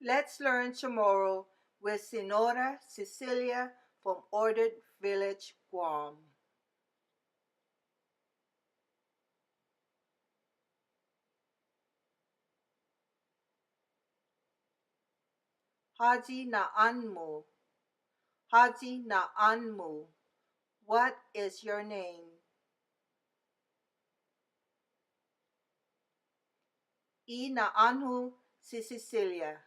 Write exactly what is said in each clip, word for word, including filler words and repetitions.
Let's learn Chamorro with Señora Cecilia from Ordot Village, Guam. Håyi na'ån-mu. Håyi na'ån-mu. What is your name? I na'ån-hu si Cecilia.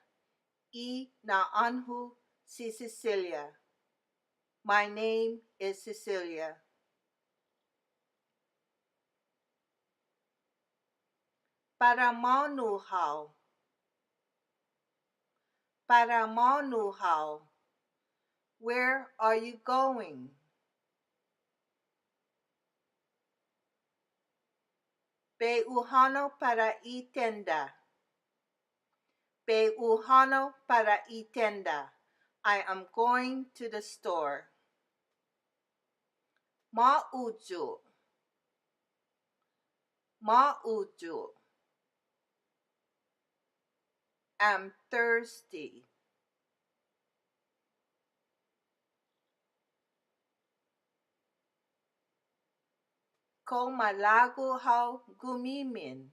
I na'ån-hu si Cecilia. My name is Cecilia. Para månu hao? Para månu hao? Where are you going? Bai hu hånao para i tenda. Bai hu hånao para i tenda. I am going to the store. Må'ho yu'. Må'ho yu'. I'm thirsty. Kao malago' hao gumimen?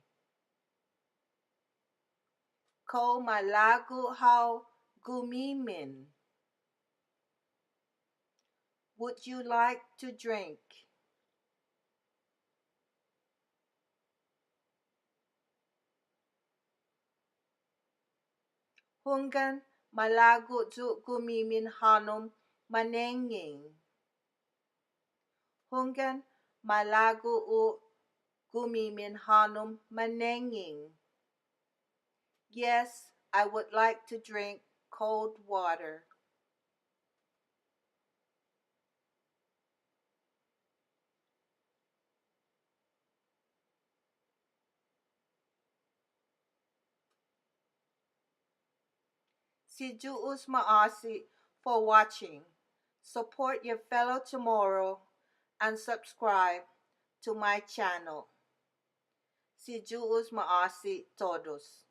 Kao malago' hao gumimen? Would you like to drink? Hunggan, malago' yu' gumimen hånom manengeng. Hunggan, malago' yu' gumimen hånom manengeng. Yes, I would like to drink cold water. Si Yu'os Ma'åse' for watching. Support your fellow Chamorro and subscribe to my channel. Si Yu'os Ma'åse' todus.